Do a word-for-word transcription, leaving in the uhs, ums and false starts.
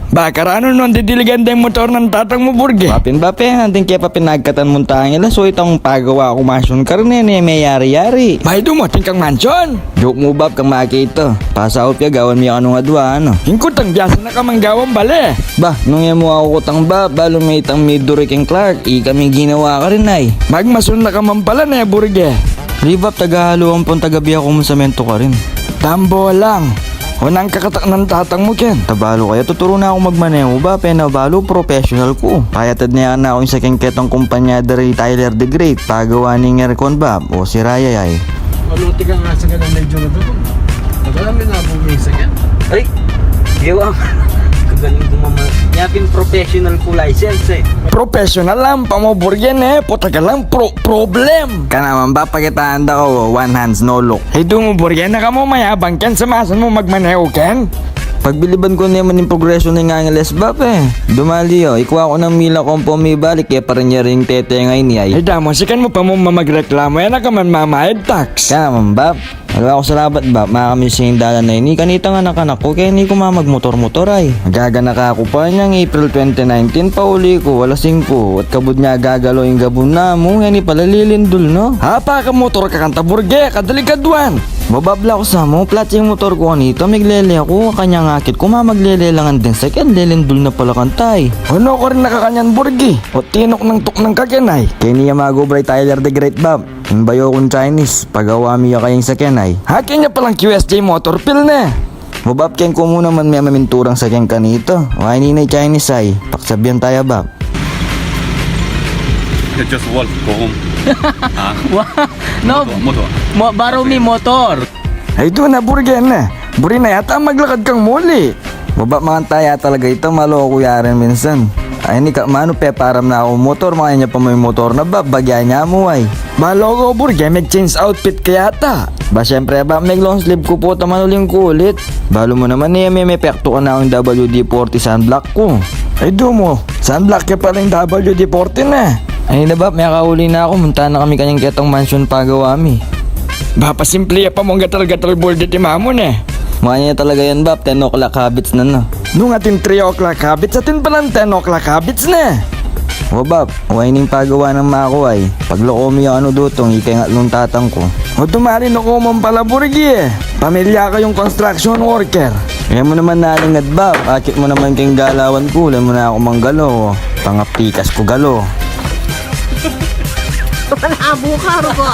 Ba, karanu nung didiligan deng motor nang tatang mu, Burge? Pin, Bap, e, anting ke pa pinagkatan mung tangila, so itang pagawa ku mansion karin e, ne meyari-yari. Ba, idu mu, atin kang mansion? Joke mu, Bap, kang makita. Pasaup ya, gawan mi ya kanung adua, ano? Ing kutang, biasa na ka mang gawan bale. Ba, nung e mu aku kutang, Bap, balu me itang Midori keng Clark, ikami ginawa karin ay. Magmasun na ka man pala ne, Burge. Di, Bap, tagahalu ampong tagabie ku mu semento karin. Tambulang. Onang kakatak nang tatang mu ken. Tabalu kaya, tuturu na ku magmaneho, Bap, e na balu, professional ku. Payatad ne na ku ing saken ketang kumpanya da ri Tyler the Great, pagawa ning aircon, Bap. O, sira ya ay. Ano, tika nga sa ganun, medyo na doon. Tagal namin na bumisa yan. Ay, yawa. Kagaling ku mama. Yapin professional ku license e. Professional lang pa mu, Burge, ne? Puta ka lang, pro-, problem. Ka naman, Bap, pakitaan da ka, o, one hands, no look. Idu mu, Burge, na ka mu mayabang ken, samasan mu magmaneho ken? Pagbiliban ku ne man ing progreso ning Angeles, Bap, e. Dumali, o, ikwa ku nang mila ku ampong mibalik, e pa rin ya ring tete ngeni ay. Ay, damu, sikan mu pa mu mamagreklamu, e na ka man mamayad tax. Ka naman, Bap. Ala ku salabat, Bap, makamiss ing dalan a ini, kanita ngan anak-anak ku, keni ku mamagmotor-motor ay. Agaganaka ku pa inyang April twenty nineteen, pauli ku alas singku, at kabud nya gagalo ing gabun namu, keni pala lilindul na. Apa ka motor ka kanta, Burge, kadelikadwan. Bababla ku sa mu, plat ing motor ku kanita, meglele ku, kanyang akit ku, mamaglele la ngan deng saken, lilindul na pala kanta ay. Ono karin na kakanyan, Burge? O tinuknang-tuknang ka ken ay. Keni ya magobra i Tyler the Great, Bap. Ing bayu kung Chinese, pagawa mi ya kaya ing saken ay. Akin ya palang Q S J motor, pil ne. Wa, Bap, ken ku mu naman memaminturang saken kanita. Wa, ini ne Chinese ay. Paksabian taya, Bap. You just walk, go home. Ha? Wa-, no, motor, motor. Mo-, borrow me motor. Ay, idu na, Burge, ne. Buri na yata maglakad kang muli. Wa, Bap, makanta ya talaga ita, maloko ya rin minsan. Ay, ini ka, manu, peparam na ku motor, makanya pa mu ing motor na, Bap, bagya nya mu ay. Maloko, Burge, mag-change outfit ka yata. Ba, siyempre, Bap, mag-long sleeve ku, puta, manuling kulit. Balu mu naman e, me, mepektu ka na kung W D forty sunblock ku. Ay, idu mu, sunblock ya pala ing W D forty ne. Ay na, Bap, mekauli na ku, munta na kami kanyang ketang mansion pagawa mi. Ba, pasimple ya pa mung gatal-gatal buldit i mamu ne. Makanya talaga yan, Bap, ten o'clock habits na na. Nung atin three o'clock habits, atin palang ten o'clock habits ne. Wa, Bap, wa, ining pagawa nang maku ay. Paglako mi ya kanu Dutong, ika ing atlung tatang ku. O, dumali na ku man pala, Burge e. Pamilya kayung construction worker. E mu naman nalingad, Bap. Akit mu naman king galawan ku, uli mu na ku manggalo. Pangapikas ku galo. Malabo ka, Rubo.